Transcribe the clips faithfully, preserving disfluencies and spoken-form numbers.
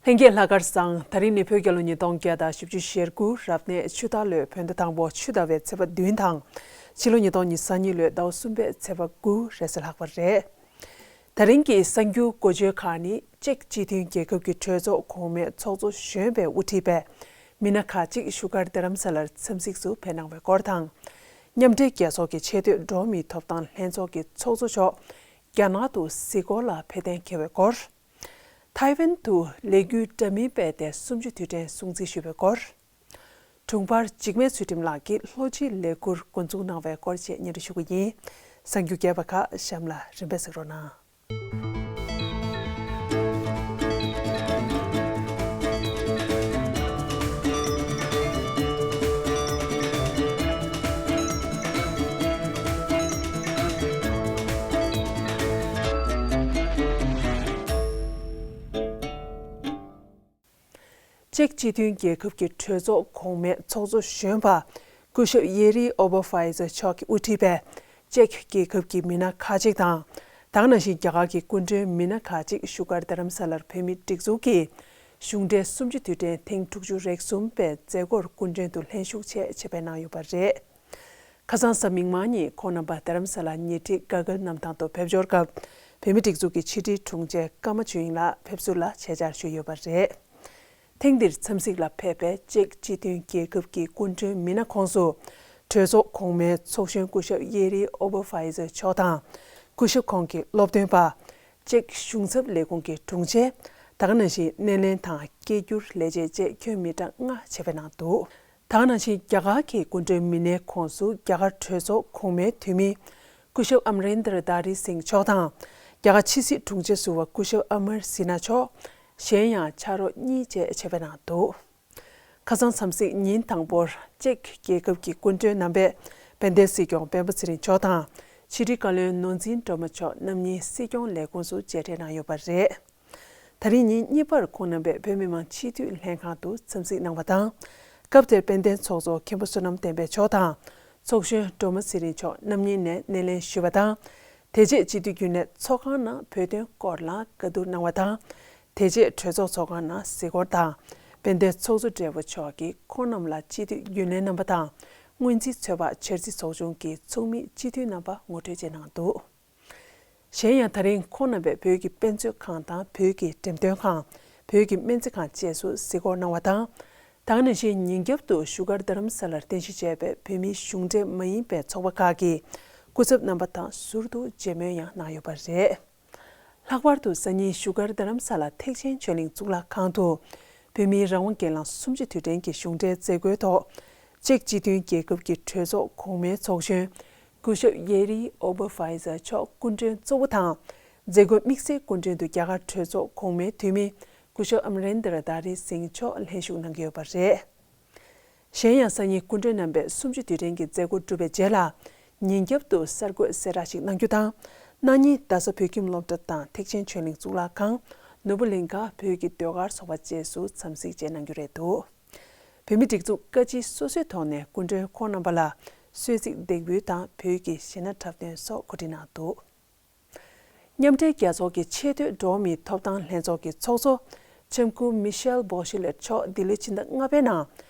ལྷན་རྒྱས་ལྷག་དཀར་བཟང་། ད་རིང་ནི་བོད་རྒྱལ་ལོ་ཉིས་སྟོང་བརྒྱ་དང་བཞི་བཅུ་ཞེ་དགུ་རབ་གནས་ཆུ་སྟག་ལོའི་བོད་ཟླ་དང་པོ་ཆུ་ཟླ་བའི་ཚེས་པ་བདུན་དང་། ཕྱི་ལོ་ཉིས་སྟོང་ཉི་ཤུ་རྩ་གཉིས་ལོའི་ཟླ་བ་གསུམ་པའི་ཚེས་པ་དགུ་རེས་གཟའ་ལྷག་པ་རེད། ད་རིང་གི་གསར་འགྱུར་འགོ་བརྗོད་ཁག་ནི། ཅེཀ་སྤྱི་མཐུན་རྒྱལ་ཁབ་ཀྱི་གྲོས་ཚོགས་གོང་མའི་ཚོགས་གཙོ་གཞོན་པས་དབུ་ཁྲིད་པའི་མི་སྣ་ཁག་ཅིག་བཞུགས་སྒར་རྡ་རམ་ས་ལར་འཚམས་གཟིགས་སུ་ཕེབས་གནང་བའི་སྐོར་དང་། མཉམ་འབྲེལ་རྒྱལ་ཚོགས་ཀྱི་ཆེས་མཐོའི་འགྲོ་བ་མིའི་ཐོབ་ཐང་ལྷན་ཚོགས་ཀྱི་ཚོགས་གཙོ་མཆོག་རྒྱ་ནག་ཏུ་གཟིགས་སྐོར་ལ་ཕེབས་གཏན་འཁེལ་བའི་སྐོར། ཐའེ་ཝན་དུ་ལས་འགུལ་འདྲ་མིན་སྤེལ་ཏེ་གསུམ་བཅུ་དུས་དྲན་སྲུང་བརྩི་ཞུས་པའི་སྐོར། དྲུང་འཕར་འཇིགས་མེད་ཚུལ་ཁྲིམས་ལགས་ཀྱིས་ལྷོ་སྤྱི་ལས་ཁུར་འགོ་འཛུགས་གནང་བའི་སྐོར་བཅས་སྙན་སྒྲོན་ཞུ་གི་ཡིན། གསར་འགྱུར་རྒྱས་པ་ཁག་གཤམ་ལ་རིམ་པས་གཟིགས་རོགས་གནང་། ཅེཀ་སྤྱི་མཐུན་རྒྱལ་ཁབ་ཀྱི་གྲོས་ཚོགས་གོང་མའི་ཚོགས་གཙོ་གཞོན་པ་སྐུ་ཞབས་ཡེ་རི་ཨོ་བོ་ཧྥའི་ཛེ་མཆོག་གིས་དབུ་ཁྲིད་པའི་ཅེཀ་རྒྱལ་ཁབ་ཀྱི་མི་སྣ་ཁག་ཅིག་དང་། དེ་ག་ནང་བཞིན་རྒྱ་གར་གྱི་སྐུ་མགྲོན་མི་སྣ་ཁག་ཅིག་བཞུགས་སྒར་རྡ་རམ་ས་ལར་བོད་མིའི་སྒྲིག་འཛུགས་ཀྱི་གཞུང་འབྲེལ་གསུམ་བཅུ་དུས་དྲན་ཐེངས་དྲུག་ཅུ་རེ་གསུམ་པའི་མཛད་སྒོར་སྐུ་མགྲོན་དུ་ལྷན་ཞུགས་ཆེད་ཆེད་ཕེབས་གནང་ཡོད་པ་རེད། ཁ་སང་གཟའ་མིག་དམར་ཉིན་ཁོང་རྣམ་པ་རྡ་རམ་ས་ལ་ཉེ་འཁྲིས་དགའ་སྐལ་གནམ་ཐང་དུ་ཕེབས་འབྱོར་སྐབས། བོད་མིའི་སྒྲིག་འཛུགས་ཀྱི་ཕྱི་དྲིལ་དྲུང་ཆེ་ཀརྨ་ཆོས་དབྱིངས་ལགས་ཕེབས་བསུ་ལ་ཆེད་བཅར་ཞུས་ཡོད་པ་རེད། ཐེངས་འདིར་འཚམས་གཟིགས་ལ་ཕེབས་པའི་ཅེཀ་སྤྱི་མཐུན་རྒྱལ་ཁབ་ཀྱི་སྐུ་མགྲོན་མི་སྣ་ཁོངས་སུ། གྲོས་ཚོགས་གོང་མའི་ཚོགས་གཞོན་སྐུ་ཞབས་ཡེ་རི་ཨོ་བོ་ཧྥའི་ཛེ་མཆོག་དང་། སྐུ་ཞབས་ཁོང་གི་སློབ་སྟོན་པ། ཅེཀ་གཞུང་ཚབ་ལས་ཁུངས་ཀྱི་དྲུང་ཆེ། དེ་ག་ནང་བཞིན་སྣེ་ལེན་དང་སྐད་སྒྱུར་ལས་བྱེད་བཅས་ཁྱོན་མི་གྲངས་ལྔ་ཆེད་ཕེབས་གནང་འདུག་དེ་ག་ནང་བཞིན་རྒྱ་གར་གྱི་སྐུ་མགྲོན་མི་སྣའི་ཁོངས་སུ་རྒྱ་གར་གྲོས་ཚོགས་གོང་མའི་འཐུས་མི་སྐུ་ཞབས་ཨམ་རེན་དར་དཱ་རི་སིང་མཆོག་དང་། རྒྱ་གར་ཕྱི་སྲིད་དྲུང་ཆེ་ཟུར་པ་སྐུ་ཞབས་ཨ་མར་སི་ན་མཆོག་གཞན་ཡང་ཕྱག་རོགས་གཉིས་བཅས་ཆེད་ཕེབས་གནང་འདུག་ཁ་སང་འཚམས་གཟིགས་ཉིན་དང་པོར་ཅེཀ་རྒྱལ་ཁབ་ཀྱི་སྐུ་མགྲོན་རྣམ་པས་དཔལ་ལྡན་སྲིད་སྐྱོང་སྤེན་པ་ཚེ་རིང་མཆོག་དང་། ཕྱི་དྲིལ་བཀའ་བློན་ནོར་འཛིན་སྒྲོལ་མ་མཆོག་རྣམ་གཉིས་སྲིད་སྐྱོང་ལས་ཁུངས་སུ་མཇལ་འཕྲད་གནང་ཡོད་པ་རེད། ད་རིང་ཉིན་གཉིས་པར་ཁོང་རྣམ་པས་བོད་མི་མང་སྤྱི་འཐུས་ལྷན་ཁང་དུ་འཚམས་གཟིགས་གནང་བ་དང་། སྐབས་དེར་དཔལ་ལྡན་ཚོགས་གཙོ་མཁན་པོ་བསོད་ནམས་བསྟན་འཕེལ་མཆོག་དང་། ཚོགས་གཞོན་སྒྲོལ་མ་ཚེ་རིང་མཆོག་རྣམ་གཉིས་ནས་སྣེ་ལེན་ཞུས་པ་དང་། དེ་རྗེས་སྤྱི་འཐུས་རྒྱུན་ལས་ཚོགས་ཁང་ནང་བོད་དོན་སྐོར་ལ་བཀའ་བསྡུར་གནང་བ་དང་། དེ་རྗེས་གྲོས་ཚོགས་ཚོགས་ཁང་ནང་གཟིགས་སྐོར་དང་། དཔལ་ལྡན་ཚོགས་གཙོ་སྦྲེལ་པོ་མཆོག་གིས་ཁོང་རྣམས་ལ་སྤྱི་འཐུས་རྒྱུན་ལས་རྣམ་པ་དང་། སྔོན་རྩིས་ཚོད་དཔག་འཆར་རྩིས་ཚོགས་ཆུང་གི་ཚོགས་མི་སྤྱི་འཐུས་རྣམ་པ་ངོ་སྤྲོད་བཅས་གནང་འདུག་གཞན་ཡང་ད་རིང་ཁོང་རྣམ་པས་བོད་ཀྱི་དཔེ་མཛོད་ཁང་དང་བོད་ཀྱི་འགྲེམས་སྟོན་ཁང་། བོད་ཀྱི་སྨན་རྩིས་ཁང་བཅས་སུ་གཟིགས་སྐོར་གནང་བ་དང་། དེ་ག་ནང་བཞིན་ཉིན་རྒྱབ་ཏུ་བཞུགས་སྒར་རྡ་རམ་ས་ལར་རྟེན་གཞི་བྱས་པའི་བོད་མིའི་གཞུང་འབྲེལ་མ་ཡིན་པའི་ཚོགས་པ་ཁག་གི་སྐུ་ཚབ་རྣམ་པ་དང་ཟུར་དུ་མཇལ་མོལ་ཡང་གནང་ཡོད་པ་རེད། ལྷག་པར་དུ་སང་ཉིན་བཞུགས་སྒར་རྡ་རམ་ས་ལ་ཐེག་ཆེན་ཆོས་གླིང་གཙུག་ལག་ཁང་དུ། བོད་མིའི་རང་དབང་སྒེར་ལངས་གསུམ་བཅུ་དུས་དྲན་གྱི་གཞུང་འབྲེལ་མཛད་སྒོའི་ཐོག་ཅེཀ་སྤྱི་མཐུན་རྒྱལ་ཁབ་ཀྱི་གྲོས་ཚོགས་གོང་མའི་ཚོགས་གཞོན་སྐུ་ཞབས་ཡེ་རི་ཨོ་བོ་ཧྥའི་ཛ་མཆོག་སྐུ་མགྲོན་གཙོ་བོ་དང་། མཛད་སྒོའི་དམིགས་བསལ་སྐུ་མགྲོན་དུ་རྒྱ་གར་གྲོས་ཚོགས་གོང་མའི་འཐུས་མི་སྐུ་ཞབས་ཨམ་རེན་དར་དཱ་རི་སིང་མཆོག་ལྷན་ཞུགས་གནང་གི་ཡོད་པ་རེད། གཞན་ཡང་སང་ཉིན་སྐུ་མགྲོན་རྣམ་པས་གསུམ་བཅུ་དུས་དྲན་གྱི་མཛད་སྒོ་གྲུབ་པའི་རྗེས་ལ། ཉིན་རྒྱབ་ཏུ་གསར་འགོད་གསལ་བསྒྲགས་ཤིག་གནང་རྒྱུ་དང་། གནངས་ཉིན་རྡ་ས་བོད་ཁྱིམ་སློབ་གྲྭ་དང་ཐེག་ཆེན་ཆོས་གླིང་གཙུག་ལག་ཁང་། ནོར་བུ་གླིང་ཁ་བོད་ཀྱི་ཟློས་གར་ཚོགས་པ་བཅས་སུ་འཚམས་གཟིགས་བཅས་གནང་རྒྱུ་རེད་འདུག་བོད་མིའི་སྒྲིག་འཛུགས་བཀའ་སྤྱི་སོ་སོའི་ཐོག་ནས་སྐུ་མགྲོན་ཁོང་རྣམ་པ་ལ་གསོལ་ཚིགས་འདེགས་འབུལ་དང་བོད་ཀྱི་གཞས་སྣ་འཁྲབ་སྟོན་སོགས་གོ་སྒྲིག་གནང་འདུག་མཉམ་འབྲེལ་རྒྱལ་ཚོགས་ཀྱི་ཆེས་མཐོའི་འགྲོ་བ་མིའི་ཐོབ་ཐང་ལྷན་ཚོགས་ཀྱི་ཚོགས་གཙོ་ལྕམ་སྐུ་མི་ཤེལ་བྷོ་ཤི་ལེད་མཆོག་འདི་ལོའི་ཕྱི་ཟླ་ལྔ་པའི་ནང་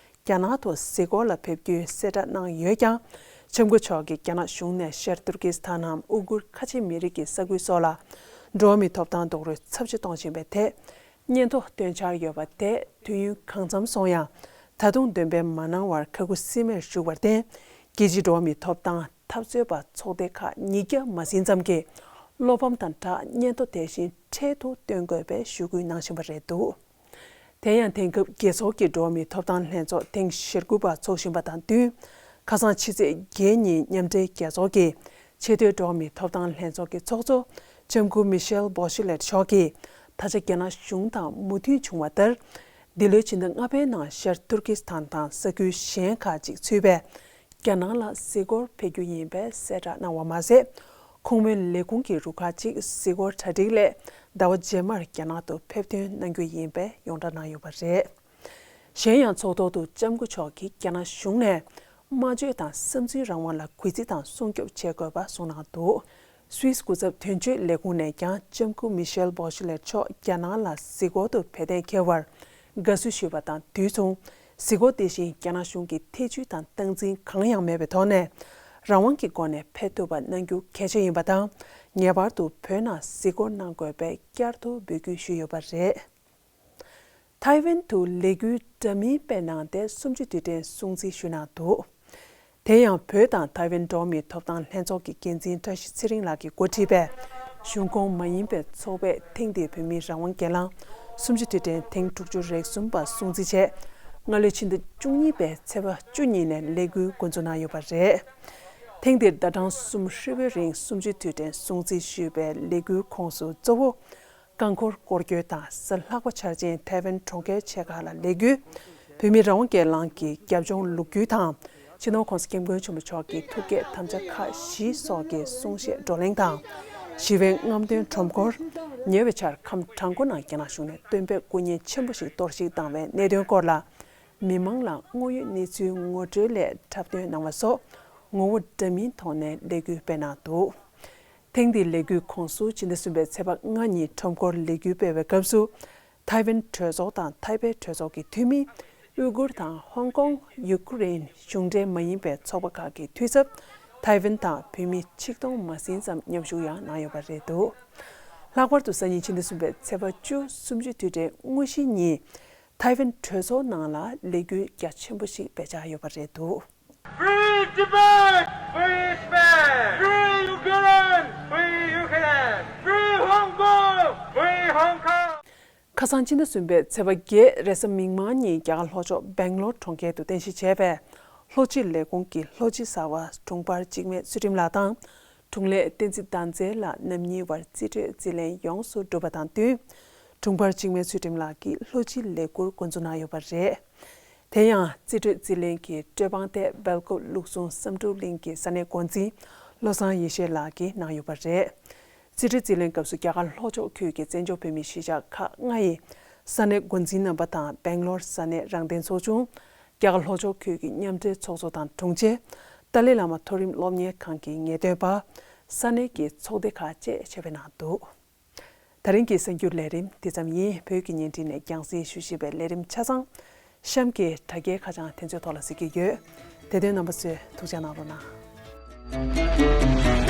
རྒྱ་ནག་ཏུ་གཟིགས་སྐོར་ལ་ཕེབས་རྒྱུའི་གསལ་བསྒྲགས་གནང་ཡོད་ཀྱང་། ལྕམ་སྐུ་མཆོག་གིས་རྒྱ་ནག་གཞུང་ནས་ཤར་ཏུར་ཀི་སི་ཐན་ནམ་ཨུ་གུར་ཁ་ཆེ་མི་རིགས་ཀྱི་ས་ཁུལ་སོགས་ལ་འགྲོ་བ་མིའི་ཐོབ་ཐང་རྡོག་རོལ་ཚབས་ཆེ་གཏོང་བཞིན་པའི་ཐད། སྙན་ཐོ་བཏོན་འཆར་ཡོད་པ་དེ་དུས་ཡུན་གང་འཚམ་སོང་ཡང་། ད་དུང་འདོན་སྤེལ་མ་གནང་བར་ཁ་ཁུ་སིམ་མེར་བཞུགས་པར་བརྟེན། རྒྱལ་སྤྱིའི་འགྲོ་བ་མིའི་ཐོབ་ཐང་འཐབ་རྩོད་པ་ཚོགས་སྡེ་ཁག་ཉིས་བརྒྱ་མ་ཟིན་ཙམ་གྱིས་བློ་ཕམ་དང་སྦྲགས་སྙན་ཐོ་དེ་བཞིན་འཕྲལ་དུ་བཏོན་དགོས་པའི་ཞུ་སྐུལ་གནང་བཞིན་པ་རེད་འདུག་དེ་ཡང་དེང་སྐབས་རྒྱལ་ཚོགས་ཀྱི་འགྲོ་བ་མིའི་ཐོབ་ཐང་ལྷན་ཚོགས་ཐེངས་ཞེ་དགུ་པ་འཚོགས་བཞིན་པ་དང་བསྟུན། ཁ་སང་ཕྱི་ཚེས་བརྒྱད་ཉིན་མཉམ་འབྲེལ་རྒྱལ་ཚོགས་ཀྱི་ཆེས་མཐོའི་འགྲོ་བ་མིའི་ཐོབ་ཐང་ལྷན་ཚོགས་ཀྱི་ཚོགས་གཙོ་ལྕམ་སྐུ་མི་ཤེལ་བྷོ་ཤི་ལེད་མཆོག་གིས། ད་ཆ་རྒྱ་ནག་གཞུང་དང་མོས་མཐུན་བྱུང་བ་ལྟར། འདི་ལོའི་ཕྱི་ཟླ་ལྔ་པའི་ནང་ཤར་ཏུར་ཀི་སི་ཐན་དང་ས་ཁུལ་གཞན་ཁག་ཅིག་ཚུད་པའི་རྒྱ་ནག་ལ་གཟིགས་སྐོར་ཕེབས་རྒྱུ་ཡིན་པའི་གསལ་བསྒྲགས་གནང་བ་མ་ཟད། ཁོང་མོའི་ལས་ཁུངས་ཀྱི་རུ་ཁག་ཅིག་གཟིགས་སྐོར་གྲ་སྒྲིག་སླད་ཟླ་བ་རྗེས་མར་རྒྱ་ནག་ཏུ་ཕེབས་ཐོན་གནང་རྒྱུ་ཡིན་པའི་ཡོངས་གྲགས་གནང་ཡོད་པ་རེད། གཞན་ཡང་ཚོགས་ཐོག་ཏུ་ལྕམ་སྐུ་མཆོག་གིས་རྒྱ་ནག་གཞུང་ནས་སྨྲ་བརྗོད་དང་བསམ་ཚུལ་རང་དབང་ལ་གུས་བརྩི་དང་སྲུང་སྐྱོབ་བྱེད་དགོས་པ་གསུངས་གནང་འདུག་སུད་སི་སྐུ་ཚབ་དོན་གཅོད་ལས་ཁུངས་ནས་ཀྱང་ལྕམ་སྐུ་མི་ཤེལ་བྷོ་ཤི་ལེ་མཆོག་རྒྱ་ནག་ལ་གཟིགས་སྐོར་དུ་ཕེབས་གཏན་འཁེལ་བར་དགའ་བསུ་ཞུས་པ་དང་དུས་མཚུངས། གཟིགས་སྐོར་དེ་བཞིན་རྒྱ་ནག་གཞུང་གི་ཐེ་བྱུས་དང་སྟངས་འཛིན་གང་ཡང་མེད་པའི་ཐོག་ནས་རང་དབང་གི་སྒོ་ནས་ཕེབས་ཐུབ་པ་གནང་རྒྱུ་གལ་ཆེ་ཡིན་པ་དང་། ངེས་པར་དུ་བོད་ནང་གཟིགས་སྐོར་གནང་དགོས་པའི་བསྐྱར་དུ་འབོད་སྐུལ་ཞུས་ཡོད་པ་རེད། ཐའེ་ཝན་དུ་ལས་འགུལ་འདྲ་མིན་སྤེལ་གནང་སྟེ་གསུམ་བཅུ་དུས་དྲན་སྲུང་བརྩི་ཞུས་གནང་འདུག་དེ་ཡང་བོད་དང་ཐའེ་ཝན་འགྲོ་བ་མིའི་ཐོབ་ཐང་ལྷན་ཚོགས་ཀྱི་འགན་འཛིན་བཀྲ་ཤིས་ཚེ་རིང་ལགས་ཀྱིས་འགོ་ཁྲིད་པའི་གཞུང་ཁོངས་མ་ཡིན་པའི་ཚོགས་པས་ཐེངས་འདིའི་བོད་མིའི་རང་དབང་སྒེར་ལངས་གསུམ་བཅུ་དུས་དྲན་ཐེངས་དྲུག་ཅུ་རེ་གསུམ་པ་སྲུང་བརྩི་ཆེད། སྔ་ལོའི་ཕྱི་ཟླ་བཅུ་གཉིས་པའི་ཚེས་པ་བཅུ་ཉིན་ནས་ལས་འགུལ་འགོ་འཛུགས་གནང་ཡོད་པ་རེད། ཐེངས་འདིར་ཟླ་གྲངས་གསུམ་ཧྲིལ་པོའི་རིང་གསུམ་བཅུའི་དུས་དྲན་སྲུང་བརྩི་ཞུས་པའི་ལས་འགུལ་ཁོངས་སུ་གཙོ་བོ། རྐང་འཁོར་སྐོར་སྐྱོད་དང་གཟའ་ལྷག་པ་འཆར་ཅན་ཐའེ་ཝན་གྲོང་ཁྱེར་ཆེ་ཁག་ལ་ལས་འགུལ། བོད་མིའི་རང་དབང་སྒེར་ལངས་ཀྱི་རྒྱབ་ལྗོངས་ལོ་རྒྱུས་དང་། སྤྱི་ནོར་༸གོང་ས་༸སྐྱབས་མགོན་ཆེན་པོ་མཆོག་གི་ཐུགས་བསྐྱེད་དམ་བཅའ་ཁག་བཞི་སོགས་ཀྱི་གསུང་བཤད་བགྲོ་གླེང་དང་། ཞི་བའི་རྔམ་སྟོན་ཁྲོམ་སྐོར། ཉེ་བའི་ཆར་ཁམས་བྲག་འགོ་ནང་རྒྱ་ནག་གཞུང་ནས་སྟོན་པའི་སྐུ་བརྙན་ཆེན་པོ་ཞིག་གཏོར་བཤིག་བཏང་བའི་གནད་དོན་སྐོར་ལ། མི་མང་ལ་དངོས་ཡོད་གནས་ཚུལ་ངོ་སྤྲོད་ལས་འཁྲབ་སྟོན་གནང་བ་སོགས་ངོ་བོ་འདྲ་མིན་ཐོག་ནས་ལས་འགུལ་སྤེལ་གནང་འདུག་ཐེངས་འདིའི་ལས་འགུལ་ཁོངས་སུ་ཕྱི་ཟླ་གསུམ་པའི་ཚེས་པ་ལྔ་ཉིན་ཁྲོམ་སྐོར་ལས་འགུལ་སྤེལ་བའི་སྐབས་སུ། ཐའེ་ཝན་གྲོས་ཚོགས་དང་ཐའེ་པེ་གྲོས་ཚོགས་ཀྱི་འཐུས་མི། ཨུ་གུར་དང་ཧོང་ཀོང་། ཡུ་ཀེ་རེན། གཞུང་འབྲེལ་མ་ཡིན་པའི་ཚོགས་པ་ཁག་གི་འཐུས་ཚབ། ཐའེ་ཝན་དང་བོད་མི་ཆིག་སྟོང་མ་ཟིན་ཙམ་མཉམ་ཞུགས་ཡང་གནང་ཡོད་པ་རེད་འདུག་ལྷག་པར་དུ་སང་ཉིན་ཕྱི་ཟླ་གསུམ་པའི་ཚེས་པ་བཅུ་གསུམ་བཅུའི་དུས་དྲན་དངོས་གཞི་ཉིན། ཐའེ་ཝན་གྲོས་ཚོགས་ནང་ལ་ལས་འགུལ་རྒྱ་ཆེན་པོ་ཞིག་སྤེལ་འཆར་ཡོད་པ་རེད་འདུག Free Tibet! Free Tibet! Free Ukraine! Free Ukraine! Free Hong Kong! Free Hong Kong! ཁ་སང་ཕྱི་ཟླ་གསུམ་པའི་ཚེས་པ་བརྒྱད་རེས་གཟའ་མིག་དམར་ཉིན་རྒྱ་གར་ལྷོ་ཕྱོགས་སྦེང་ལོར་གྲོང་ཁྱེར་དུ་རྟེན་གཞི་བྱས་པའི་ལྷོ་སྤྱི་ལས་ཁུངས་ཀྱི་ལྷོ་སྤྱི་གསར་པ་དྲུང་འཕར་འཇིགས་མེད་ཚུལ་ཁྲིམས་ལགས་དང་། དྲུང་ལས་བསྟན་འཛིན་ཟླ་མཛེས་ལགས་རྣམ་གཉིས་བར་རྩིས་སྤྲོད་རྩིས་ལེན་ཡོངས་སུ་གྲུབ་པ་དང་བསྟུན། དྲུང་འཕར་འཇིགས་མེད་ཚུལ་ཁྲིམས་ལགས་ཀྱིས་ལྷོ་སྤྱི་ལས་ཁུར་འགོ་འཛུགས་གནང་ཡོད་པ་རེད། དེ་ཡང་རྩིས་སྤྲོད་རྩིས་ལེན་གྱི་སྤྲོད་དཔང་དེ་སྦེལ་ཀོབ་ལུགས་ཟུང་བསམ་གྲུབ་གླིང་གི་ས་གནས་འགོ་འཛིན་བློ་བཟང་ཡེ་ཤེས་ལགས་ཀྱིས་གནང་ཡོད་པ་རེད། རྩིས་སྤྲོད་རྩིས་ལེན་སྐབས་སུ་རྒྱ་གར་ལྷོ་ཕྱོགས་ཁུལ་གྱི་བཙན་བྱོལ་བོད་མིའི་གཞིས་ཆགས་ཁག་ལྔ་ཡི་ས་གནས་འགོ་འཛིན་རྣམ་པ་དང་སྦེང་ལོར་ས་གནས་རང་བདེན་ཚོགས་ཆུང་། རྒྱ་གར་ལྷོ་ཕྱོགས་ཁུལ་གྱི་མཉམ་འབྲེལ་ཚོགས་གཙོ་དང་དྲུང་ཆེ། ཏཱ་ལའི་བླ་མ་མཐོ་རིམ་སློབ་གཉེར་ཁང་གི་ངེས་སྟོན་པ། ས་གནས་ཀྱི་ཚོགས་སྡེ་ཁག་བཅས་ཆེད་ཕེབས་གནང་འདུག་ད་རིང་གི་གསར་འགྱུར་ལས་རིམ་འདི་ཙམ་ཡིན། བོད་ཀྱི་བརྙན་འཕྲིན་ནས་རྒྱང་སྲིང་ཞུ་བཞིན་པའི་ལས་རིམ་ཆ་ཚང་གཤམ་གྱི་དྲ་རྒྱའི་ཁ་བྱང་དེ་ཚོའི་ཐོག་ལ་གཟིགས་ཀྱི་ཡོད། དེ་དོན་རྣམ་པ་ཚོས་ཐུགས་རྗེ་གནང་རོགས་གནང་།